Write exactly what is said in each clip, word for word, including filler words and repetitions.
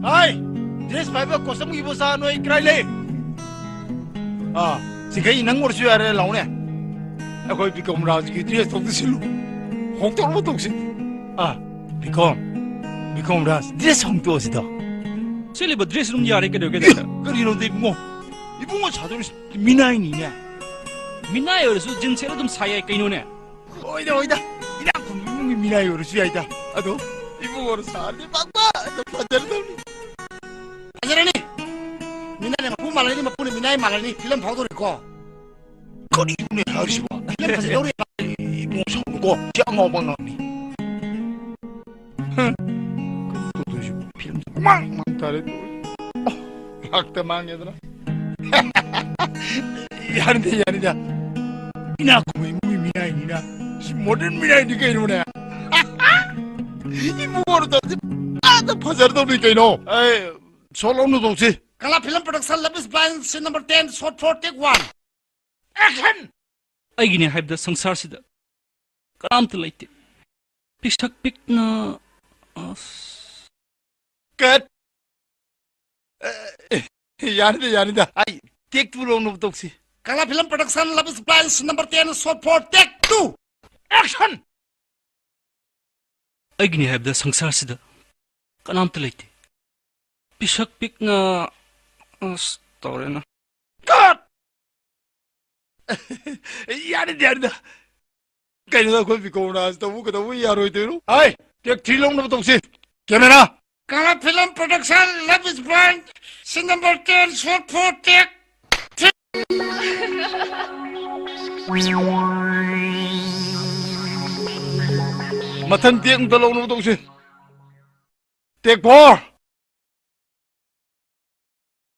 ꯍꯥꯏ! Dress ꯄꯥꯏꯕ costume ꯒꯤꯕꯨ ꯆꯥ ꯅꯣꯏ ꯀꯔꯥꯏ ꯂꯩ? ꯑꯥ, ꯁꯤꯈꯩ ꯅꯪ ꯑꯣꯏꯔꯁꯨ ꯌꯥꯔꯦ, ꯂꯥꯎꯅꯦ꯫ ꯑꯩꯈꯣꯏ ꯕꯤꯀꯝ ꯔꯥꯖꯒꯤ dress ꯇꯧꯗ ꯁꯤꯜꯂꯨ꯫ ꯍꯣꯡꯗꯣꯛꯅꯕ ꯇꯧꯁꯤ꯫ ꯑꯥ, ꯕꯤꯀꯝ, ꯕꯤꯀꯝ ꯔꯥꯖ, dress ꯍꯣꯡꯗꯣꯛꯑꯁꯤꯗ꯫ ꯁꯦꯠꯂꯤꯕ dress ꯑꯗꯨꯝ ꯌꯥꯔꯦ, ꯀꯩꯗꯧꯔꯒꯦ? ꯑꯦ, ꯀꯔꯤꯅꯣꯗ ꯏꯕꯨꯡꯉꯣ? ꯏꯕꯨꯡꯉꯣ ꯁꯥꯗꯧꯔꯤꯁꯤ ꯃꯤꯅꯥꯏꯅꯤꯅꯦ꯫ ꯃꯤꯅꯥꯏ ꯑꯣꯏꯔꯁꯨ jeans ꯁꯦꯠꯂ ꯑꯗꯨꯝ ꯁꯥ ꯌꯥꯏ ꯀꯩꯅꯣꯅꯦ꯫ ꯍꯣꯏꯗ, ꯍꯣꯏꯗ꯫ ꯏꯅꯥꯛ ꯈꯨꯟꯕ ꯏꯃꯨꯡꯒꯤ ꯃꯤꯅꯥꯏ ꯑꯣꯏꯔꯁꯨ ꯌꯥꯏꯗ꯫ ꯑꯗꯣ ꯏꯕꯨꯡꯉꯣꯅ ꯁꯥꯔꯗꯤ ꯄꯪꯐꯖꯗ ꯐꯖꯔꯅꯤ꯫ ꯃꯤꯅꯥꯏꯅ ꯃꯄꯨ ꯃꯥꯜꯂꯅꯤ, ꯃꯄꯨꯅ ꯃꯤꯅꯥꯏ ꯃꯥꯜꯂꯅꯤ꯫ ꯐꯤꯂꯝ ꯐꯥꯎꯗꯧꯔꯦꯀꯣ꯫ ꯀꯔꯤꯅꯣꯅꯦ ꯍꯥꯏꯔꯤꯁꯤꯕꯣ? ꯐꯤꯂꯝ ꯐꯖꯗꯧꯔꯦ꯫ ꯏꯕꯨꯡꯉꯣ ꯁꯥꯎꯅꯨꯀꯣ꯫ ꯁꯤ ꯑꯉꯥꯎꯕ ꯑꯉꯥꯡꯅꯤ꯫ ꯍꯝ꯫ ꯀꯩꯅꯣ ꯇꯧꯗꯣꯏꯁꯤꯕꯣ? ꯐꯤꯂꯝꯁꯦ ꯄꯨꯡꯃꯥꯡ ꯃꯥꯡ ꯇꯥꯔꯦ꯫ ꯑꯣ, ꯂꯥꯛꯇ ꯃꯥꯡꯉꯦꯗꯅ꯫ ꯌꯥꯅꯤꯗ, ꯌꯥꯅꯤꯗ꯫ ꯏꯅꯥꯛ ꯈꯨꯟꯕ ꯏꯃꯨꯡꯒꯤ ꯃꯤꯅꯥꯏꯅꯤꯅ꯫ ꯁꯤ modern ꯃꯤꯅꯥꯏꯅꯤ ꯀꯩꯅꯣꯅꯦ꯫ ꯏꯕꯨꯡꯉꯣꯅ ꯇꯧꯔꯗꯤ ꯄꯨꯔꯥ ꯐꯖꯔꯗꯧꯅꯤ ꯀꯩꯅꯣ꯫ ꯑꯦ, shot ꯂꯧꯅ ꯇꯧꯁꯤ꯫ Kala Film Production, Love is Blind, scene number ten, shot four, take one. Action! ꯑꯩꯒꯤꯅꯦ ꯍꯥꯏꯕꯗ ꯁꯪꯁꯥꯔꯁꯤꯗ ꯀꯅꯥꯝꯇ ꯂꯩꯇꯦ꯫ ꯄꯤꯁꯛ ꯄꯤꯛꯅ, ꯑꯁ꯫ Cut! ꯑꯦ, ꯌꯥꯅꯤꯗ, ꯌꯥꯅꯤꯗ꯫ ꯑꯩ take two ꯂꯧꯅꯕ ꯇꯧꯁꯤ꯫ Kala Film Production, Love is Blind, scene number ten, shot four, take two. Action! ꯑꯩꯒꯤꯅꯤ ꯍꯥꯏꯕꯗ ꯁꯪꯁꯥꯔꯁꯤꯗ ꯀꯅꯥꯝꯇ ꯂꯩꯇꯦ꯫ ꯄꯤꯁꯛ ꯄꯤꯛꯅ, ꯑꯁ, ꯇꯧꯔꯦꯅ꯫ Cut! ꯌꯥꯅꯤꯗ, ꯌꯥꯅꯤꯗ꯫ ꯀꯩꯅꯣꯗ ꯑꯩꯈꯣꯏ ꯕꯤꯀꯣꯝꯔꯥꯖ ꯇꯧꯕ ꯀꯩꯗꯧꯕ ꯌꯥꯔꯣꯏꯗꯣꯏꯅꯣ? ꯍꯥꯏ, take three ꯂꯧꯅꯕ ꯇꯧꯁꯤ꯫ Camera! Kala Film Production, Love is Blind, scene number ten, shot four, take three. ꯃꯊꯪ take ꯑꯝꯇ ꯂꯧꯅꯕ ꯇꯧꯁꯤ꯫ Take four.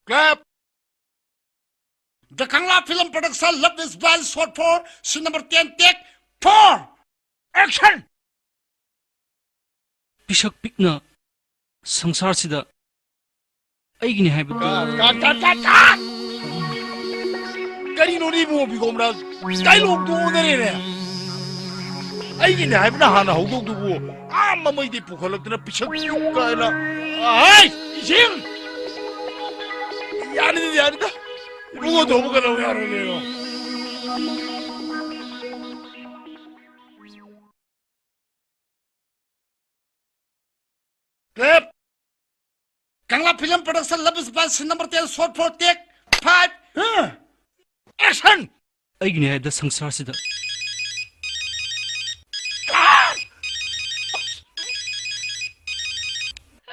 Clap. The Kangla Film Production, Love is Blind, shot four, scene number ten, take four. Action! ꯄꯤꯁꯛ ꯄꯤꯛꯅ ꯁꯪꯁꯥꯔꯁꯤꯗ ꯑꯩꯒꯤꯅꯤ ꯍꯥꯏꯕꯗꯨ꯫ Cut, cut, cut, cut! ꯀꯔꯤꯅꯣꯅꯦ ꯏꯕꯨꯡꯉꯣ ꯕꯤꯀꯣꯝꯔꯥꯖ? Dialogue two ꯑꯣꯟꯅꯔꯦꯅꯦ꯫ ꯑꯩꯒꯤꯅꯤ ꯍꯥꯏꯕꯅ ꯍꯥꯟꯅ ꯍꯧꯗꯧꯗꯨꯕꯨ ꯑꯥ ꯃꯃꯩꯗꯤ ꯄꯨꯈꯠꯂꯛꯇꯅ ꯄꯤꯁꯛ ꯄꯤꯛ ꯀꯥꯏꯅ꯫ ꯍꯥꯏ! ꯖꯤꯝ! ꯌꯥꯅꯤꯗ, ꯌꯥꯅꯤꯗ꯫ ꯏꯕꯨꯡꯉꯣ ꯇꯧꯕ ꯀꯩꯗꯧ ꯌꯥꯔꯣꯏꯗꯣꯏꯅꯣ? Clap! Kangla Film Production, Love is Blind, scene number ten, shot for take five. Huh? Action! ꯑꯩꯒꯤꯅꯦ ꯍꯥꯏꯕꯗ ꯁꯪꯁꯥꯔꯁꯤꯗ꯫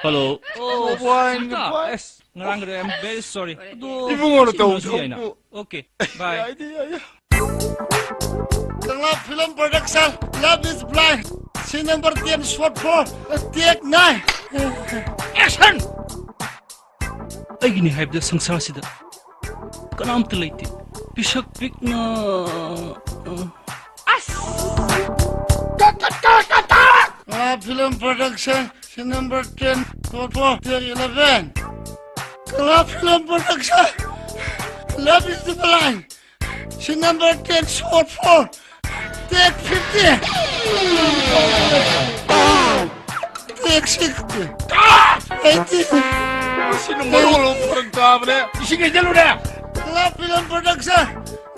Hello. Oh, ꯁꯤꯜꯇꯥ, ꯑꯁ, ꯉꯔꯥꯡꯒꯤꯗꯣ, I'm very sorry. ꯑꯗꯣ ꯏꯕꯨꯡꯉꯣꯅ ꯁꯤ ꯇꯧꯕ ꯉꯁꯤ ꯍꯥꯏꯅ꯫ ꯊꯕꯛꯄꯨ꯫ Okay, bye. ꯌꯥꯏꯗꯤ ꯌꯥꯏꯌꯦ꯫ Kangla Film Production, Love is Blind, scene number ten, shot four, take nine. Action! ꯑꯩꯒꯤꯅꯤ ꯍꯥꯏꯕꯗ ꯁꯪꯁꯥꯔꯁꯤꯗ ꯀꯅꯥꯝꯇ ꯂꯩꯇꯦ꯫ ꯄꯤꯁꯛ ꯄꯤꯛꯅ, ꯑ, ꯑꯁ! Kangla Film Production, scene number ten, shot for, take eleven. Kangla Film Production, Love is Blind, scene number ten, shot for, take fifteen. Take sixteen. Eighteen. ꯁꯤꯅ ꯃꯔꯣꯜ ꯑꯃ ꯐꯔꯛ ꯇꯥꯕꯅꯦ꯫ ꯏꯁꯤꯡ ꯍꯩꯖꯤꯜꯂꯨꯅꯦ꯫ Kangla Film Production,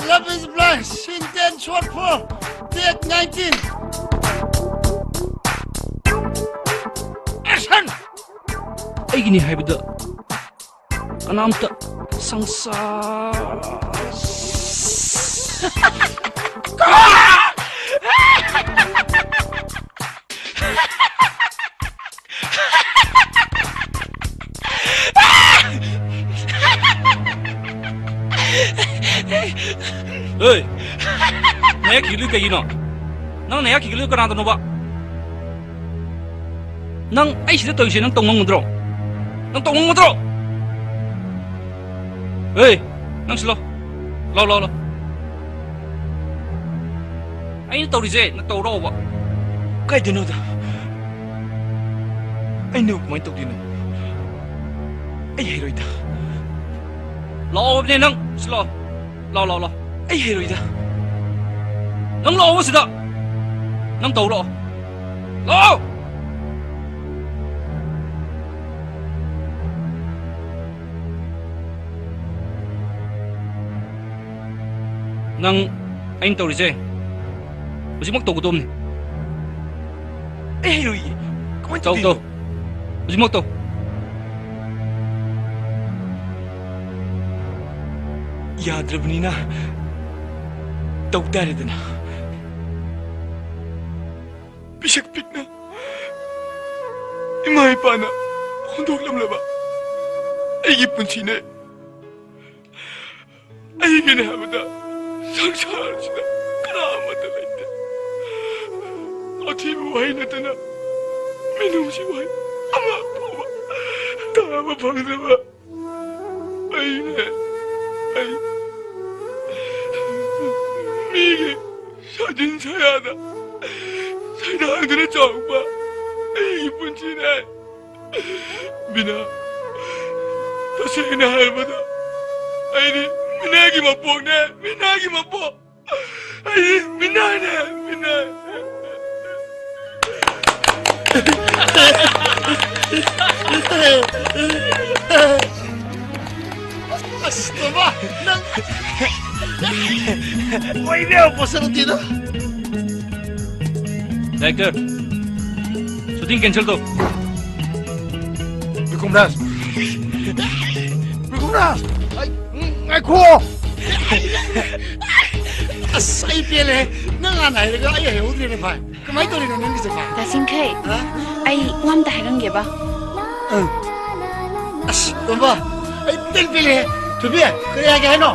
Love is Blind, scene ten, shot for, take nineteen. Action! ꯑꯩꯒꯤꯅꯤ ꯍꯥꯏꯕꯗ ꯀꯅꯥꯝꯇ ꯁꯪꯁꯥꯔ꯫ ꯍꯦ! ꯅꯌꯥ ꯀꯤꯒꯠꯂꯤꯗꯨ ꯀꯩꯒꯤꯅꯣ? ꯅꯪ ꯅꯌꯥ ꯀꯤꯒꯠꯂꯤꯗꯨ ꯀꯅꯥꯗꯅꯣꯕ? ꯅꯪ ꯑꯩ ꯁꯤꯗ ꯇꯧꯔꯤꯁꯦ ꯅꯪ ꯇꯧ ꯉꯝꯒꯗ꯭ꯔꯣ? ꯅꯪ ꯇꯧ ꯉꯝꯒꯗ꯭ꯔꯣ? ꯍꯦ! ꯅꯪ ꯁꯤ ꯂꯥꯎ꯫ ꯂꯥꯎ, ꯂꯥꯎ, ꯂꯥꯎ꯫ ꯑꯩꯅ ꯇꯧꯔꯤꯁꯦ ꯅꯪ ꯇꯧꯔꯛꯑꯣꯕ꯫ ꯀꯥꯏꯗꯅꯣꯗ? ꯑꯩꯅ ꯀꯃꯥꯏꯅ ꯇꯧꯗꯣꯏꯅꯣ? ꯑꯩ ꯍꯩꯔꯣꯏꯗ꯫ ꯂꯥꯛꯑꯣ ꯍꯥꯏꯕꯅꯦ ꯅꯪ꯫ ꯁꯤ ꯂꯥꯛꯑꯣ꯫ ꯂꯥꯛꯑꯣ, ꯂꯥꯛꯑꯣ, ꯂꯥꯛꯑꯣ꯫ ꯑꯩ ꯍꯩꯔꯣꯏꯗ꯫ ꯅꯪ ꯂꯥꯛꯑꯣꯕ ꯁꯤꯗ꯫ ꯅꯪ ꯇꯧ ꯂꯥꯛꯑꯣ꯫ ꯂꯥꯛꯑꯣ! ꯅꯪ ꯑꯩꯅ ꯇꯧꯔꯤꯁꯦ ꯍꯧꯖꯤꯛꯃꯛ ꯇꯧꯒꯗꯧꯕꯅꯤ꯫ ꯑꯩ ꯍꯩꯔꯣꯏꯌꯦ꯫ ꯀꯃꯥꯏꯅ ꯇꯧ, ꯇꯧꯗꯣꯏꯅꯣ? ꯇꯧ꯫ ꯍꯧꯖꯤꯛꯃꯛ ꯇꯧ꯫ ꯌꯥꯗ꯭ꯔꯕꯅꯤꯅ ꯇꯧ ꯇꯥꯔꯦꯗꯅ꯫ ꯄꯤꯁꯛ ꯄꯤꯛꯅ ꯏꯃꯥ ꯏꯄꯥꯅ ꯍꯨꯟꯗꯣꯛꯂꯝꯂꯕ ꯑꯩꯒꯤ ꯄꯨꯟꯁꯤꯅꯦ꯫ ꯑꯩꯒꯤꯅꯦ ꯍꯥꯏꯕꯗ ꯁꯪꯁꯥꯔꯁꯤꯗ ꯀꯅꯥ ꯑꯃꯠꯇ ꯂꯩꯇꯦ꯫ ꯑꯊꯤꯕ ꯋꯥꯍꯩ ꯅꯠꯇꯅ ꯃꯤꯅꯨꯡꯁꯤ ꯋꯥꯍꯩ ꯑꯃ ꯐꯥꯎꯕ ꯇꯥꯕ ꯐꯪꯗ꯭ꯔꯕ ꯑꯩꯅꯦ, ꯑꯩ ꯃꯤꯒꯤ ꯁꯥꯖꯤꯟ ꯁꯌꯥꯗ ꯁꯩꯗꯥꯡꯗꯨꯅ ꯆꯥꯎꯔꯛꯄ ꯑꯩꯒꯤ ꯄꯨꯟꯁꯤꯅꯦ꯫ ꯕꯤꯅꯥ, ꯇꯁꯦꯡꯅ ꯍꯥꯏꯔꯕꯗ ꯑꯩꯗꯤ ꯃꯤꯅꯥꯒꯤ ꯃꯄꯣꯛꯅꯦ, ꯃꯤꯅꯥꯒꯤ ꯃꯄꯣꯛ꯫ ꯑꯩ ꯃꯤꯅꯥꯏꯅꯦ, ꯃꯤꯅꯥꯏ꯫ ꯑꯁ, ꯇꯣꯝꯕ, ꯅꯪ ꯑꯣꯏꯕ ꯌꯥꯕ ꯄꯣꯠꯁꯛ ꯅꯠꯇꯦꯗ꯫ Director, shooting cancel ꯇꯧ꯫ ꯕꯤꯀ꯭ꯔꯝꯔꯥꯖ! ꯕꯤꯀ꯭ꯔꯝꯔꯥꯖ! ꯑꯩ, ꯉꯥꯏꯈꯣ! ꯑꯁ, ꯑꯩ ꯄꯦꯜꯂꯦ꯫ ꯅꯪ ꯍꯥꯟꯅ ꯍꯩꯔꯒ ꯑꯩ ꯍꯩꯍꯧꯗ꯭ꯔꯦꯅꯦ, ꯚꯥꯏ꯫ ꯀꯃꯥꯏꯅ ꯇꯧꯔꯤꯅꯣ ꯅꯪꯒꯤꯁꯦ, ꯚꯥꯏ? ꯗꯥ ꯆꯤꯡꯈꯩ, ꯍꯥ? ꯑꯩ ꯋꯥ ꯑꯝꯇ ꯍꯥꯏꯔꯝꯒꯦꯕ꯫ ꯑꯪ꯫ ꯑꯁ, ꯇꯣꯝꯕ, ꯑꯩ ꯄꯦꯜ ꯄꯦꯜꯂꯦ꯫ ꯊꯣꯏꯕꯤ, ꯀꯔꯤ ꯍꯥꯏꯒꯦ ꯍꯥꯏꯅꯣ?